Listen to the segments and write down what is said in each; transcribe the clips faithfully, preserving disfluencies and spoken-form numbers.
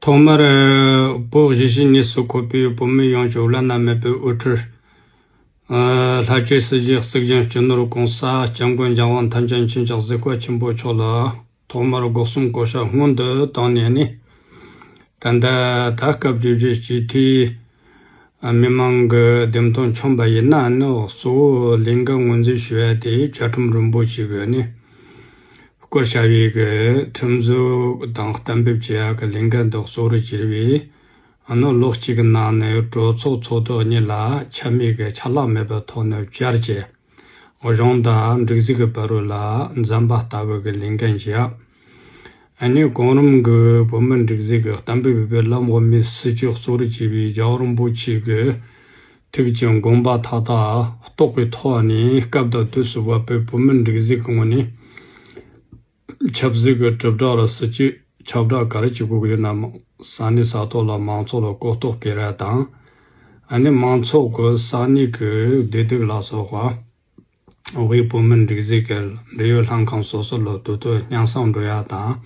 ཐོག་མར་བོད་གཞིས་བྱེས་གཉིས་སུ་འཁོད་པའི་བོད་མི་ཡོངས་ཀྱི་བླ་ན་མེད་པའི་དབུ་ཁྲིད། ལྷ་བཅས་སྲིད་ཞིའི་གཙུག་རྒྱན་སྤྱི་ནོར་༸གོང་ས་༸སྐྱབས་མགོན་རྒྱལ་དབང་ཐམས་ཅད་མཁྱེན་ཅིང་གཟིགས་པ་ཆེན་པོ་མཆོག་ལ། ཐོག་མར་སྒོ་གསུམ་གོ་ཤ་སྔོན་དུ་བཏང་ནས་ནི། ད་ལྟ་ད་སྐབས་བརྗོད་རྒྱུའི་སྤྱི་འཐུས་མི་མང་གི་འདེམས་ཐོན་བྱུང་བ་ཡིན་ན་ནི། གཙོ་བོ་ལས་འགན་ངོས་འཛིན་ཞུ་ཡ་དེ་བཅའ་ཁྲིམས་རིན་པོ་ཆེ་གི་ནི་བསྐུར་བྱ་བའི་གི་ཁྲིམས་བཟོ་དང་གཏན་འབེབས་བྱེད་ཡ་གི་ལས་འགན་དེ་གཙོ་བོར་གྱུར་བས། ཨ་ནི་ལོ་གཅིག་གི་ནང་ནས་གྲོས་ཚོགས་ཚོགས་ཐེངས་གཉིས་ལ་ཆ་མེད་ཀྱི་ཆ་ལག་མེད་པའི་ཐོག་ནས་བཅར་གྱི། གཞུང་དང་སྒྲིག་འཛུགས་ཀྱི་བར་རོལ་ལ་འཛེམ་པ་ལྟ་བུ་གི་ལས་འགན་བཞེས། ཨ་ནི་གོང་རིམ་གྱི་བོད་མིའི་སྒྲིག་འཛུགས་ཀྱི་གཏན་འབེབས་འོས་པའི་ལམ་འོག་མའི་སྲིད་བྱུས་གཙོ་བོར་བྱས་པའི་རྒྱལ་བ་རིན་པོ་ཆེ་གི་ཐུགས་ཀྱི་དགོངས་པ་མཐའ་དག་རྟོགས་པའི་ཐོག་ནས། སྐབས་དང་དུས་སུ་བབ་པའི་བོད་མིའི་སྒྲིག་འཛུགས་ཀྱི་ངོས་ནས་ཆབ་སྲིད་ཀྱི་དྲིལ་བསྒྲགས་ལ་སྲིད་ཇུས་ཁྱབ་བསྒྲགས་ག་རེ་བྱེད་དགོས་ཀྱི་ཡོད་ན་མོ། ས་གནས་ས་ཐོག་ལ་མང་ཚོགས་ལ་གོ་རྟོགས་སྤེལ་ར་དང་། ཨ་ནི་མང་ཚོགས་ཀྱི་ས་གནས་ཀྱི་བདེ་སྡུག་ལ་སོགས་པ། དབུས་བོད་མིའི་སྒྲིག་འཛུགས་ཀྱི་འབྲེལ་ཡོད་ལྷན་ཁང་སོ་སོ་ལ་དུས་ཐོག་སྙན་སེང་འགྲོ་ཡ་དང་།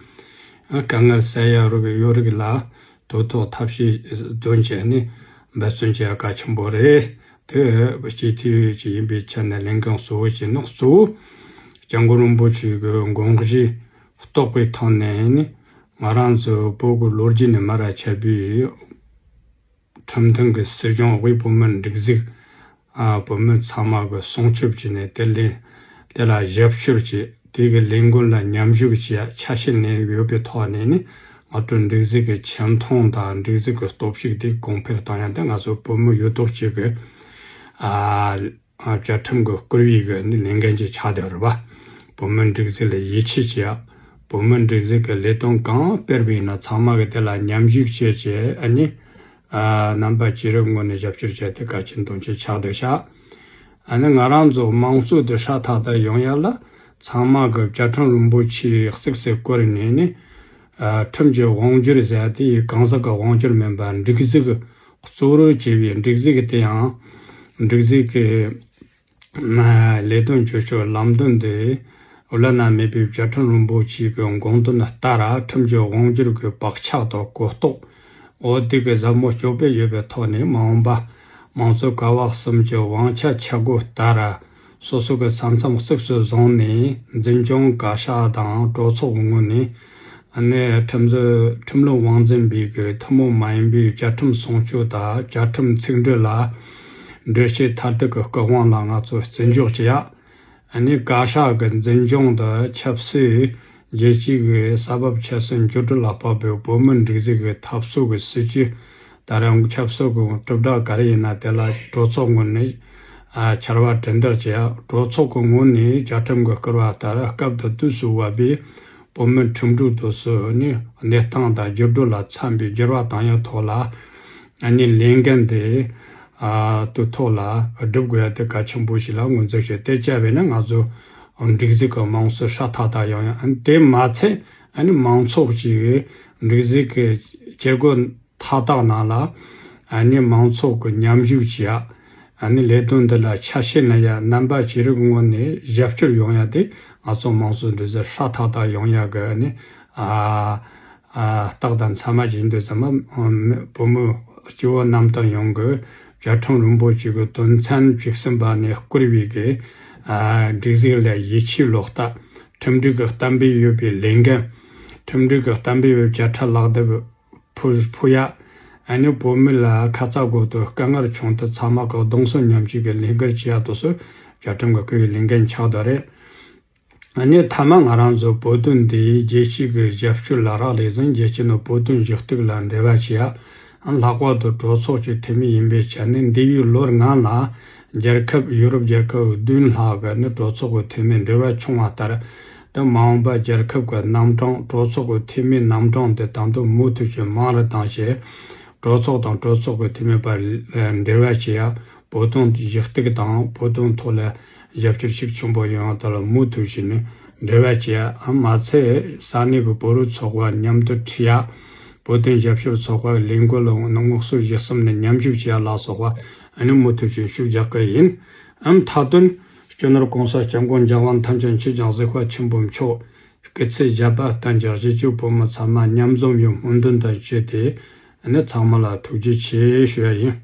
དཀའ་ངལ་སེལ་ཡ་རིགས་ཡོད་རིགས་ལ་དུས་ཐོག་ཐབས་ཤེས་དོན་བྱས་ནས་འབད་བརྩོན་བྱེད་ཡ་གལ་ཆེན་པོ་རེད། དེ་སྤྱི་འཐུས་ཅིག་ཡིན་པའི་ཆ་ནས་ལས་འགན་གཙོ་བོ་བྱས་ནས། གཙོ་བོ་སྐྱབས་མགོན་རིན་པོ་ཆེ་གི་དགོངས་གཞི་རྟོགས་པའི་ཐོག་ནས་ནི། ང་རང་ཚོ་བོད་ཀྱི་ལོ་རྒྱུས་ནས་མར་ཆད་པའི་ཁྲིམས་མཐུན་གྱི་སྲིད་གཞུང་། དབུས་བོད་མིའི་སྒྲིག་འཛུགས། ཨ། བོད་མི་ཚང་མ་གི་སྲུང་སྐྱོབ་བྱས་ནས། དེ་ལས་དེ་ལ་རྒྱབ་སྐྱོར་བྱས། དེ་གི་ལས་འགུལ་ལ་མཉམ་ཞུགས་བྱེད་ཡ་ཆ་ཤས་ལེན་ཡོད་པའི་ཐོག་ནས་ནི། ང་ཚོའི་སྒྲིག་འཛུགས་ཀྱི་ཆེ་མཐོང་དང་སྒྲིག་འཛུགས་ཀྱི་སྟོབས་ཤུགས་དེ་གོང་འཕེལ་གཏོང་ཡ་དེ་ང་ཚོ་བོད་མི་ཡོད་དོ་ཅོག་གི། ཨ། བཅའ་ཁྲིམས་ཀྱི་བསྐུར་བའི་གི་ནི་ལས་འགན་ཅིག་ཆགས་བསྡད་ཡོད་རེད་པ། བོད་མིའི་སྒྲིག་འཛུགས་ལ་ཡིད་ཆེས་བྱེད་ཡ། བོད་མིའི་སྒྲིག་འཛུགས་ཀྱི་ལས་དོན་གང་སྤེལ་བ་ཡིན་ན་ཚང་མ་གི་དེ་ལ་མཉམ་ཞུགས་བྱེད་ཅེས། ཨ་ནི། ཨ། རྣམ་པ་ཅི་རིགས་ངོས་ནས་རྒྱབ་སྐྱོར་བྱས་ཏེ་གལ་ཆེན་དོན་ཆེན་ཆགས་བསྡད་ཤག་ཨ་ནི་ང་རང་ཚོ་མང་གཙོ་དེ་སྲ་ཐག་ཐག་ཡོང་ཡ་ལ། ཚང་མ་གི་བཅའ་ཁྲིམས་རིན་པོ་ཆེ་གཙིགས་སུ་བཀུར་ནས་ནི། ཨ། ཁྲིམས་ཀྱི་དབང་སྒྱུར་ཟེར་ཡ་དེ་གང་ཟག་གི་དབང་སྒྱུར་མིན་པར་སྒྲིག་འཛུགས་གཙོ་བོར་བྱས་པའི། སྒྲིག་འཛུགས་དེ་ཡང་སྒྲིག་འཛུགས་ཀྱི་ལས་དོན་བྱེད་ཕྱོགས་ལམ་སྟོན་དེ་བླ་ན་མེད་པའི་བཅའ་ཁྲིམས་རིན་པོ་ཆེ་གི་དགོངས་དོན་ལྟར། ཁྲིམས་ཀྱི་དབང་སྒྱུར་གྱི་བག་ཆགས་དང་གོ་རྟོགས། འོ་དེ་གི་ཟབ་མོ་སྤྱོད་པ་ཡོད་པའི་ཐོག་ནས། མ་འོངས་པ་མང་གཙོ་ཀ་བ་གསུམ་གྱི་དབང་ཆ་ཆ་བགོས་ལྟར། སོ་སོ་གི་ས་མཚམས་གཙིགས་སུ་བཟུང་ནས། འཛིན་སྐྱོང་བཀའ་ཤག་དང་གྲོས་ཚོགས་ཀྱི་ངོས་ནས། ཨ་ནི་ཁྲིམས་བཟོ། ཁྲིམས་ལུགས་དབང་འཛིན་པའི་གི་ཐུན་མོང་མ་ཡིན་པའི་བཅའ་ཁྲིམས་སྲུང་སྐྱོབ་དང་བཅའ་ཁྲིམས་ཚིག་འགྲེལ་ལ་འགྲེལ་བཤད་མཐར་ཐུག་གི་སྐུ་དབང་ལ་ང་ཚོ་བརྩི་འཇོག་བྱེད་ཡ། ཨ་ནི་བཀའ་ཤག་གི་འཛིན་སྐྱོང་དང་ཆབ་སྲིད། རྒྱལ་སྤྱིའི་གི་ས་བབ་ཁྱད་སོང་འགྱུར་འགྲོས་ལ་དཔག་པའི་བོད་མིའི་སྒྲིག་འཛུགས་ཀྱི་འཐབ་རྩོད་ཀྱི་སྲིད་བྱུས། ད་རུང་ཆབ་སྲིད་ཀྱི་གྲུབ་འབྲས་ག་རེ་ཡིན་ན་དེ་ལ་གྲོས་ཚོགས་ངོས་ནས། ཨ། ཕྱར་བ་གྲུ་འདེགས་བྱེད་ཡ། གྲོས་ཚོགས་ཀྱི་ངོས་ནས་བཅའ་ཁྲིམས་ཀྱི་བསྐུར་བ་ལྟར་སྐབས་དང་དུས་སུ་བབ་པའི་བོད་མིའི་ཁྲིམས་སྒྲིག་དེ་ཚོ་ནི་གནས་སྟངས་དང་འགྱུར་འགྲོས་ལ་འཚམ་པའི་འགྱུར་བ་བཏང་ཡ་ཐོག་ལ། ཨ་ནི་ལས་འགན་དེ། ཨ། དུས་ཐོག་ལ་སྒྲུབ་དགོས་ཡ་དེ་གལ་ཆེན་པོ་ཞིག་ལ་ངོས་འཛིན་བྱས། དེ་བྱས་པས་ན་ང་ཚོ་སྒྲིག་འཛུགས་ཀྱི་མང་གཙོ་སྲ་ཐག་ཐག་ཡོང་ཡ། ཨ་ནི་དེ་མ་ཚད། ཨ་ནི་མང་ཚོགས་ཀྱི་སྒྲིག་འཛུགས་ཀྱི་བྱེད་སྒོ་མཐའ་དག་ནང་ལ། ཨ་ནི་མང་ཚོགས་ཀྱི་མཉམ་ཞུགས་བྱེད་ཡ། ཨ་ནི་ལས་དོན་འདི་ལ་ཆ་ཤས་ལེན་ཡ། རྣམ་པ་ཅི་རིགས་ངོས་ནས་རྒྱབ་སྐྱོར་ཡོང་ཡ་དེ་ང་ཚོ་མང་གཙོ་འདི་ཚོ་སྲ་ཐག་ཐག་ཡོང་ཡ་གི། ཨ་ནི། ཨ། ཨ། རྟགས་དང་མཚན་མ་ཅིག་ཡིན་དུས་ཙམ་པ། བོད་མི་སྤྱི་བོ་གནམ་སྟོང་ཡོངས་ཀྱི་བཅའ་ཁྲིམས་རིན་པོ་ཆེ་གི་དོན་ཚན་བཅུ་གསུམ་པ་ནས་བསྐུར་བའི་གི། ཨ། སྒྲིག་འཛུགས་ལ་ཡིད་ཆེས་བློ་ལྟ། ཁྲིམས་སྒྲིག་གི་གཏན་འབེབས་ཡོད་པའི་ལས་འགན། ཁྲིམས་སྒྲིག་གི་གཏན་འབེབས་ཡོད་པའི་བཅད་ཁྲ་ལག་དེབ་ཕུལ་ཕུལ་ཡ། ཨ་ནི་བོད་མི་ལ་ཁ་ཚ་དགོས་གཏུགས་དཀའ་ངལ་བྱུང་དུས་ཚང་མ་གི་གདུང་སེམས་མཉམ་སྐྱེད་ཀྱི་ལས་འགུལ་བྱེད་ཡ་དེ་ཚོ་བཅའ་ཁྲིམས་ཀྱི་བསྐུར་བའི་ལས་འགན་ཆགས་བསྡད་རེད། ཨ་ནི་མཐའ་མ་ང་རང་ཚོ་བོད་དོན་འདི་རྒྱལ་སྤྱི་གི་རྒྱབ་སྐྱོར་ལ་རག་ལས་ཟིན། རྒྱལ་སྤྱི་ནང་བོད་དོན་ཞུ་གཏུག་ལ་འབྲེལ་བ་བྱེད་ཡ། ལྷག་པར་དུ་གྲོས་ཚོགས་ཀྱི་འཐུས་མི་ཡིན་པའི་ཆ་ནས་འདས་པའི་ལོ་ལྔ་ལ་རྒྱལ་ཁབ། ཡུ་རོབ་རྒྱལ་ཁབ་བདུན་ལྷག་གི་ནི་གྲོས་ཚོགས་ཀྱི་འཐུས་མི་འབྲེལ་བ་བྱུང་བ་ལྟར། དེ་མ་འོངས་པ་རྒྱལ་ཁབ་ཀྱི་རྣམ་གྲངས། གྲོས་ཚོགས་ཀྱི་འཐུས་མིའི་རྣམ་གྲངས་དེ་ད་དུང་མུ་མཐུད་ཀྱིས་མང་རུ་བཏང་བྱས། གྲོས་ཚོགས་དང་གྲོས་ཚོགས་ཀྱི་འཐུས་མི་བར་འབྲེལ་བ་བྱེད་ཡ། བོད་དོན་ཞུ་གཏུག་དང་བོད་དོན་ཐོག་ལ་རྒྱབ་སྐྱོར་ཤུགས་ཆེན་པོ་ཡོང་ཡ་དེ་ལ་མུ་མཐུད་བྱས་ནས་འབྲེལ་བ་བྱེད་ཡ། མ་ཚད་ས་གནས་ཀྱི་བོད་རིགས་ཚོགས་པ་མཉམ་དུ་ཁྲིད་ཡ། བོད་དོན་རྒྱབ་སྐྱོར་ཚོགས་པ་ལས་འགུལ་ལ་ངོ་སོ་བཞི་གསུམ་ནས་མཉམ་ཞུགས་བྱེད་ཡ་ལ་སོགས་པ། ཨ་ནི་མུ་མཐུད་ཀྱིས་ཤུགས་རྒྱག་གི་ཡིན། ཨ། མཐའ་དོན། སྤྱི་ནོར་༸གོང་ས་༸སྐྱབས་མགོན་རྒྱལ་དབང་ཐམས་ཅད་མཁྱེན་ཅིང་གཟིགས་པ་ཆེན་པོ་མཆོག་སྐུ་ཚེ་ཞབས་པད་བརྟན་ཅིང་གཞིས་བྱེས་བོད་མི་ཚང་མ་མཉམ་འཛོམས་ཡོང་སྨོན་འདུན་དང་བཅས་ཏེ་ཨ་ནི་ཚང་མ་ལ་ཐུགས་རྗེ་ཆེ་ཞུ་ཡ་ཡིན།